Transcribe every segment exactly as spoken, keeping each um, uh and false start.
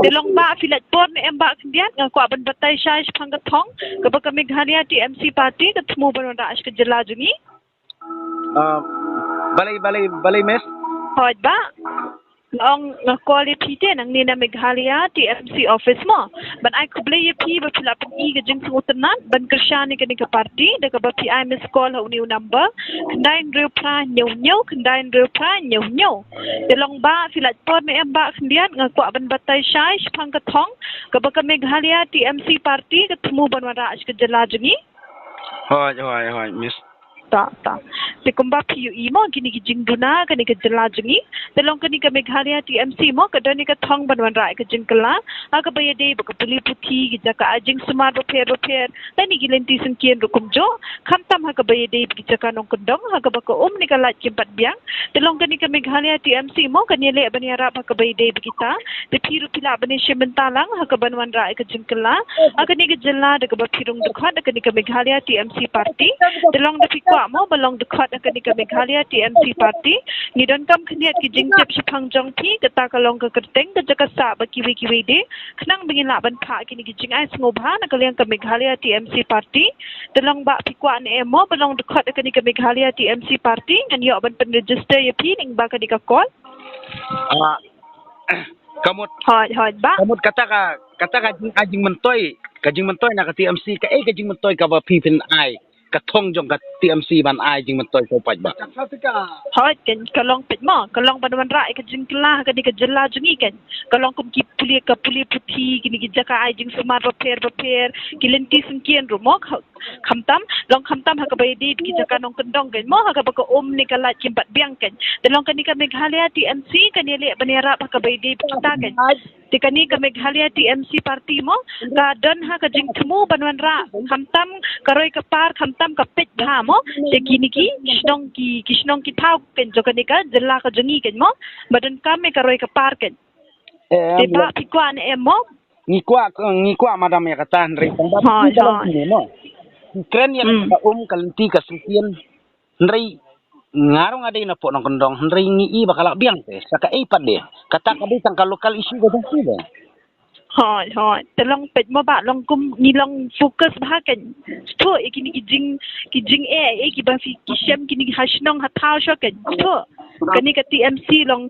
Te long ba phi lait por ne em ba khyndiat, nga kwah ban batai shai shaphang ka thong kaba ka Meghalaya T M C party ka thmu ban wanrah sha ka jylla jong ngi. Ah, balei, balei, balei, miss? Hooid ba. Nga ong nga call ïa phi te nangne na Meghalaya T M C office mo, ban ai khublei ïa phi ba phi la pyni ka jingsngewtynnat ban kyrshan ïa kane ka party da kaba phi ai miss call ha une u number khyndai hynriew phra hynñiew hynñiew khyndai hynriew phra hynñiew hynñiew. Te long ba phi lait por ne em ba khyndiat, nga kwah ban batai shai shaphang ka thong kaba ka Meghalaya T M C party ka thmu ban wanrah sha ka jylla jong ngi. Hooid, hooid, hooid, miss. Ta, ta. Te kumba phi ïohi mo, kine ki jingduna kane ka jylla jong ngi. Te long kane ka Meghalaya T M C mo, ka don ïa ka thong ban wanrah ïa ka jingkylla ha kaba ïadei bad ka pule puthi, ki jaka ai jingsumar bapher bapher, lane ki lynti syngkien ruh kumjuh. Khamtam ha kaba ïadei bad ki jaka nongkyndong ha kaba ka um ne ka lait kim pat biang. Te long kane ka Meghalaya T M C mo, kan ïaleh ban ïarap ha kaba ïadei bad kita. Te phi ruh phi lah ban ïashim bynta lang ha kaban wanrah ïa ka jingkylla ha kane ka jylla da kaba phi rung dkhot ha kane ka Meghalaya T M C party. Te long da phi kwah mo ba long dkhot ha kane ka Meghalaya T M C party, ngi donkam khyndiat ki jingtip shaphang jong phi, kata ka long ka kyrteng, ka jaka sah bad kiwei kiwei de, khnang ba ngin lah ban phah kine ki jingai sngewbha na ka liang ka Meghalaya T M C party. Te long ba phi kwah ne em mo ba long dkhot ha kane ka Meghalaya T M C party, ngan ïoh ban pynregister ïa phi lyngba kane ka call. Ah, ka mut, Hooid, hooid ba. Ka mut kata ka, kata ka jing, ka jingmyntoi, ka jingmyntoi na ka T M C, kaei ka jingmyntoi kaba phi phin ai, ka thong jong ka T M C ban ai jingmyntoi ko paidbah? Hooid, kan ka long peit mo, ka long ban wanrah ïa ka jingkylla ha kane ka jylla jong ngi kan. Ka long kum ki pule, ka pule puthi, kine ki jaka ai jingsumar bapher bapher, ki lynti syngkien ruh mo, kha-, khamtam, long khamtam ha kaba ïadei bad ki jaka nongkyndong kan mo, ha kaba ka um ne ka lait kim pat biang kan. Te long kane ka Meghalaya T M C kan ïaleh ban ïarap ha kaba ïadei bad kita kan. Te kane ka Meghalaya T M C party mo, ka don ha ka jingthmu ban wanrah khamtam ka roi ka par, khamtam ka peit bha mo, te kine ki shnong, ki, ki shnong ki thaw kan jong kane ka jylla ka jong ngi kan mo, ba donkam ïa ka roi ka par kan. Eh, Te ba phi kwah ne em mo? Ngi kwah, ngi kwah madam ïa kata, hynrei tang ba Hooid, phi ka long hooid. Phi ne mo. Kren ïa Hmm. Ka um ka lynti ka syngkien, hynrei nga ruh nga dei na pdeng nongkyndong, hynrei ngi i ba ka lah biang te sa kaei pat de. Kata ka dei tang ka local issue ka jong phi de. Hooid, hooid. Te long peit mo ba long kum ngi long focus bha kan. Shuh ïa kine ki jing, ki jingeh, eh, kiba phi ki shem kine ki ha shnong ha thaw shuh kan. Shuh. Kane ka T M C long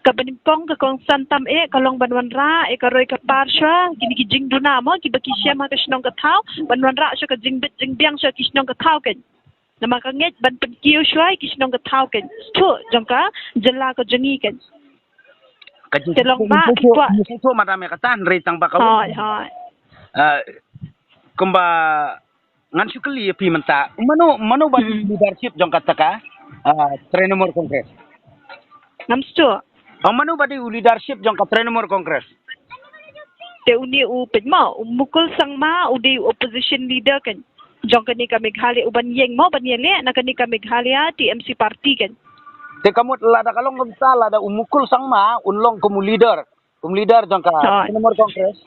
kaba nyngkong ka kongsan tam eh, ka long ban wanrah ïa ka roi ka par shuh kine ki jingduna mo, kiba ki shem ha ka shnong ka thaw, ban wanrah shuh ka jingbit jingbiang shuh ki shnong ka thaw kan. Namar ka ngeit ban pynkiew shuh ïa ki shnong ka thaw kan. Shuh jong ka jylla ka jong ngi kan. Ka jing Te long ba ki kwah. Shuh madam ïa kata, hynrei tang ba ka Hooid, hooid. Ah, kumba ngan shu kylli ïa phi mynta. Mano, mano ba Hmm. leadership jong kata ka, ah, Trinamool Congress? Ngam shu. Oh, mano ba dei u leadership jong ka Trinamool Congress? Te une u peit mo, u Mukul Sangma u dei u opposition leader kan. Jong kane ka Meghalaya u ban ïeng mo, ban ïaleh na kane ka Meghalaya T M C party kan. Te ka mut lada ka long kumta, lada u Mukul Sangma un long kum u leader, kum leader jong ka Hooid. Trinamool Congress.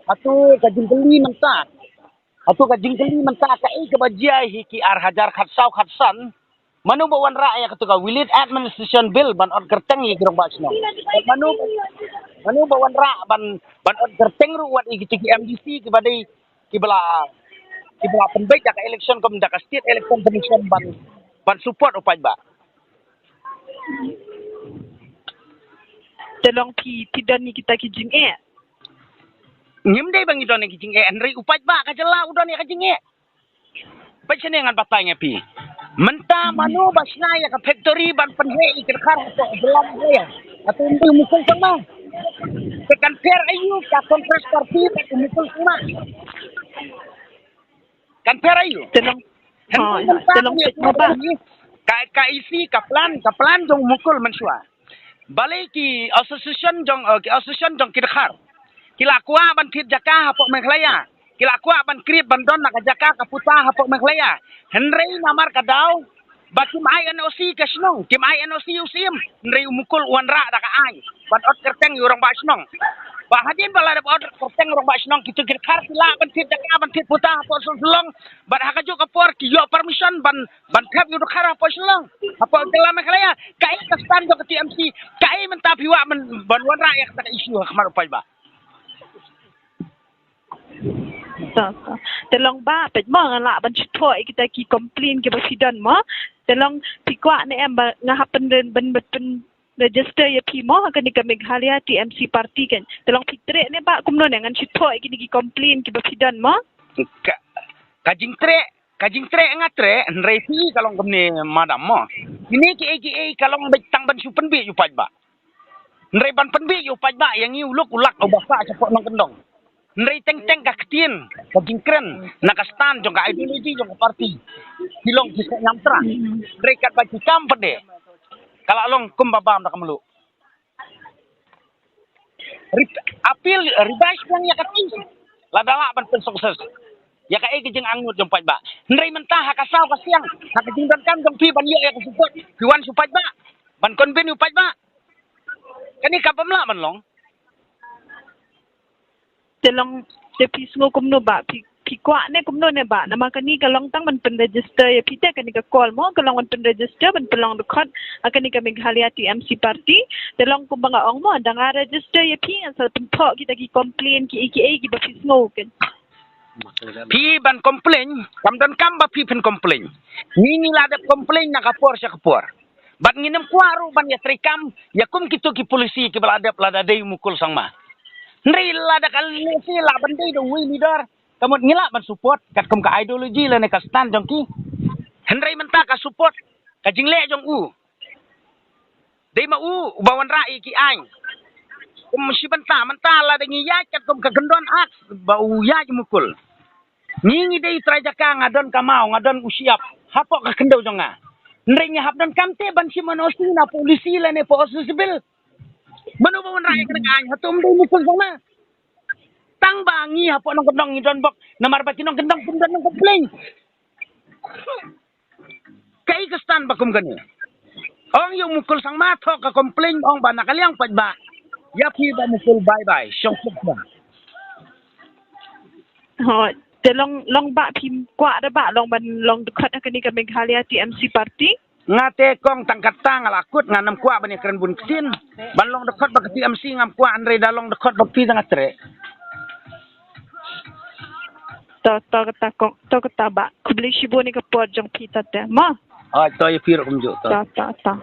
Hato ka jingkylli mynta. Hato ka jingkylli mynta kaei kaba jia hi ki ar hajar khatsaw khatsan. Mano ba wanrah ïa kata ka, will it administration bill ban ot kyrteng ïa ki rangbah shnong? Mano, mano ba wanrah ban, ban ot kyrteng ruh wat ïa kita ki M D C kiba dei, kiba la, kiba la pynbeit da ka election kum da ka State Election Commission ban, ban support u paidbah. Te long phi, phi don ïa kita ki jingeh. Ngim dei ba ngi don ïa ki jingeh, hynrei u paidbah ka jylla u don ïa ka jingeh. Peit shane ngan batai ïa phi. Mynta mano ba shna ïa ka factory ban pynheh ïa ki dkhar hapoh jylla Meghalaya? Hato ym dei u Mukul Sangma? Te kan pher aïu ka Congress Party bad u Mukul Sangma? Kan pher aïu? Te long, Hynrei hooid, mynta te long peit mo ba. Ka, ka isi, ka plan, ka plan jong u Mukul mynshuwa. Balei ki association jong, eh, ki association jong ki dkhar ki la kwah ban thied jaka hapoh Meghalaya. Ki la kwah ban create, ban don na ka jaka ka puta hapoh Meghalaya. Hynrei namar ka daw ba kim ai N O C ka shnong, kim ai N O C u Syiem, hynrei u Mukul u wanrah da ka aiñ ban ot kyrteng ïa u rangbah shnong. Ba hadien ba la dep ot kyrteng u rangbah shnong, kito ki dkhar ki lah ban thied jaka, ban thied puta hapoh Shillong. Bad ha kajuh ka por ki ïoh permission ban, ban thep ïa u dkhar hapoh Shillong, hapoh jylla Meghalaya. Kaei ka stand jong ka T M C? Kaei mynta phi wad ban, ban wanrah ïa kata ka issue ha khmat u paidbah? To, to. Te long ba peit mo, nga lah ban shu thoh ïa kita ki complain kiba phi don mo. Te long phi kwah ne em ba nga hap pynrem ban, ban pyn register ïa phi mo ha kane ka Meghalaya T M C party kan. Te long phi treh ne ba kumno ne, ngan shu thoh ïa kine ki complain kiba phi don mo. Ka, ka jingtreh, ka jingtreh nga treh, hynrei phi ka long kumne madam mo. Kine kiei kiei ka long beit tang ban shu pynbeit ïa u paidbah. Hynrei ban pynbeit ïa u paidbah, ïa ngi u lok u lak uba sah shapoh nongkyndong. Hynrei teng teng ka ktien, ka jingkren, na ka stand jong ka ideology jong ka party. Ki long ki seh ñiamtra. Hynrei katba ki kam pat de, ka la long kumba bam da ka mluh. Rep-, appeal, revise lang ïa ka ti. Lada lah ban pynsuccess ïa kaei ka jingangnud jong paidbah. Hynrei mynta ha ka saw ka siang, ha ka jingdonkam jong phi ban ïoh ïa ka support, phi wan sha u paidbah ban convince u paidbah. Kane ka bym lah ban long. Te long, te phi sngew kumno ba, phi, phi kwah ne kumno ne ba, namar kane ka long tang ban pynregister ïa phi te, kane ka call mo ka long ban pynregister, ban pynlong dkhot ha kane ka Meghalaya T M C party. Te long kumba nga ong mo, da nga register ïa phi ngan sa pynthoh kita ki complain kiei kiei kiba phi sngew kan. Phi ban complain, kam donkam ba phi phin complain. Ngi ngi la dep complain na ka por sha ka por. Bad ngin ym kwah ruh ban ïa treikam ïa kum kito ki policy kiba la dep lada dei u Mukul Sangma. Hynrei lada ka lehse lah ban dei da uwei u leader, ka mut ngi lah ban support katkum ka ideology lane ka stand jong ki. Hynrei mynta ka support, ka jingleh jong u, dei ma u uba wanrah ïa ki aiñ. Kum shi bynta mynta lada ngi ïaid katkum ka kyndon act ba u ïaid u Mukul. Ngi ngi dei trai jaka, nga don ka maw, nga don u shyiap hapoh ka khyndew jong nga. Hynrei ngi hap donkam te ban shim N O C na policy lane po O C civil. Mano ba wanrah ïa kane ka aiñ? Hato ym dei u Mukul Sangma? Tang ba ngi hapoh nongkyndong ngi don bok, namar ba ki nongkyndong kim don nongcomplain. Kaei ka stand ba kum kane? Ong ïa u Mukul Sangma thoh ka complain, ong ba na ka liang paidbah. Ïa phi Bah Mukul, bye bye. Shong suk ba. Ho, te long, long ba phi kwah da ba long ban long dkhot ha kane ka Meghalaya T M C party. Nga te kong tang kata nga la kut, ngan ym kwah ban ïakren bun ktien. Ban long dkhot bad ka T M C ngam kwah, hynrei da long dkhot bad phi da nga treh. To, to kata kong, to kata ba. Khublei shibun ïa ka por jong phi ta te. Mo? Ai, to ïa phi ruh kumjuh to. To, to, to.